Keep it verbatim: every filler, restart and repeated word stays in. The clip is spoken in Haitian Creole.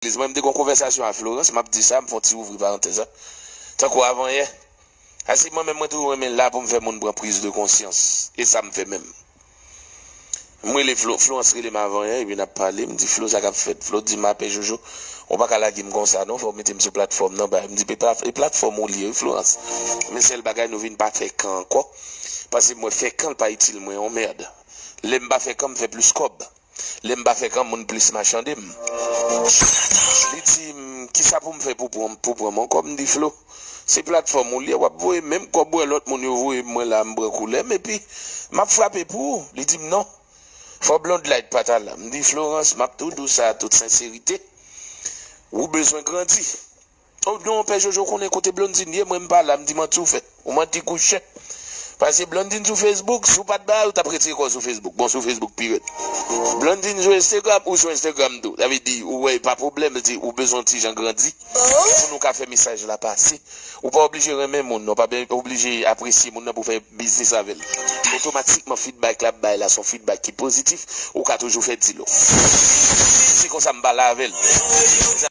legliz. Mwen, m te gen yon konvèsasyon a Florence, m ap di sa, m fè yon ti ouvri parantèz la. Tankou avanyè. Ase mwen menm, mwen toujou renmen la pou m fè moun pran priz de konsyans. E sa m fè menm. M rele Flo, Florence rele m avanyè, epi n ap pale, m di, "Flo, sa k ap fèt?" Flo di m, "A, Pè Jojo, ou pa ka lage m konsa non, fò w mete m sou platfòm nan, bay." M di, "E pla-, e platfòm ou li ye, wi, Florence. Men sèl bagay, nou vin pa fè kan ankò, paske mwen fè kan, l pa itil mwen yon mèd. Lè m pa fè kan, m fè plis kòb. Lè m pa fè kan, moun plis machande m." Li di m, "Kisa pou m fè pou pran, pou pran m ankò?" M di, "Flo, se platfòm ou li ye, w ap voye menm kòb wè lòt moun yo voye mwen la, m pran koulè m, epi m ap frape pou ou." Li di m, "Non, fò Blonde Light pa ta la." M di, "Florence, m ap tou di w sa an tout senserite, ou bezwen grandi." "Oh non, Pè Jojo, konnen kote Blondine ye, mwen m pa la." M di, "Manti w fè, ou manti kouchen. Paske Blondine sou Facebook, si w pa t ba yo, t ap retire kò w sou Facebook. Bon, sou Facebook pi rèd. Blondine sou Instagram, ou sou Instagram tou. Sa vle di, ou wè, e pa pwoblèm, di, ou bezwen ti jan grandi pou nou ka fè mesaj la pase. Ou pa oblije renmen moun nan, ou pa ben-, oblije apresye moun nan pou fè biznis avè l. Otomatikman, feedback l ap bay la, se yon feedback ki pozitif, ou ka toujou fè dil ou." Se konsa m pale avè l.